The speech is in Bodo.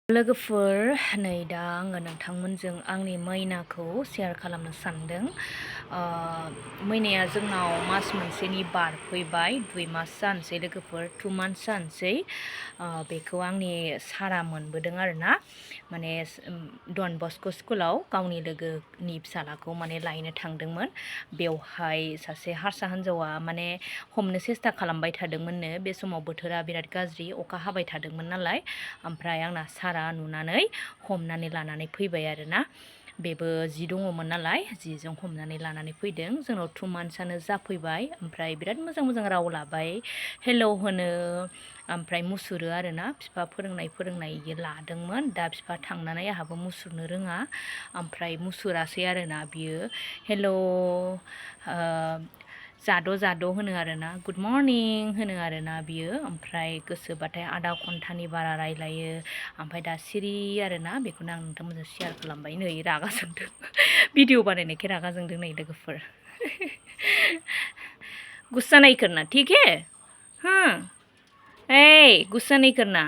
लोगोफोर नै दा आङो नोंथांमोनजों आंनि मैनाखौ शेयार खालामनो सानदों। मैनाया जोंनाव मास मोनसेनि बारफैबाय, 2 मास जानोसै लोगोफोर, 2 मान्थस जानोसै। बेखौ आंनि सारा मोनबोदों आरोना, माने डन बस्क' स्कुलाव गावनि लोगोनि फिसालाखौ माने लायनो थांदोंमोन। बेवहाय सासे हारसा हिन्जावा माने हमनो सेस्था खालामबाय थादोंमोननो। बे समाव बोथोरा बिराद गाज्रि, अखा हाबाय थादोंमोन नालाय। ओमफ्राय आंना सारा नुनानै हमनानै लानानै फैबाय आरोना। बेबो जि दङमोन नालाय, जिजों हमनानै लानानै फैदों। जोंनाव 2 मान्थसानो जाफैबाय। ओमफ्राय बिराद मोजां मोजां राव लाबाय, हेलौ होनो, ओमफ्राय मुसुरो आरोना। बिफा फोरोंनाय लादोंमोन। दा बिफा थांनानै आंहाबो मुसुरनो रोङा, ओमफ्राय मुसुरासै आरोना बियो। हेलौ जाद' होनो आरोना, गुड मर्निं होनो आरोना बियो। ओमफ्राय गोसोबाथाय आधा घन्टानि बारा रायलायो। ओमफ्राय दा सिरि आरोना। बेखौनो आं नोंथांमोनजों शेयार खालामबाय। नै रागा जोंदों, भिडिअ बानायनायखाय रागा जोंदों नै लोगोफोर। गुस्सा नहीं करना, ठीक है? हाँ, ए गुस्सा नहीं करना।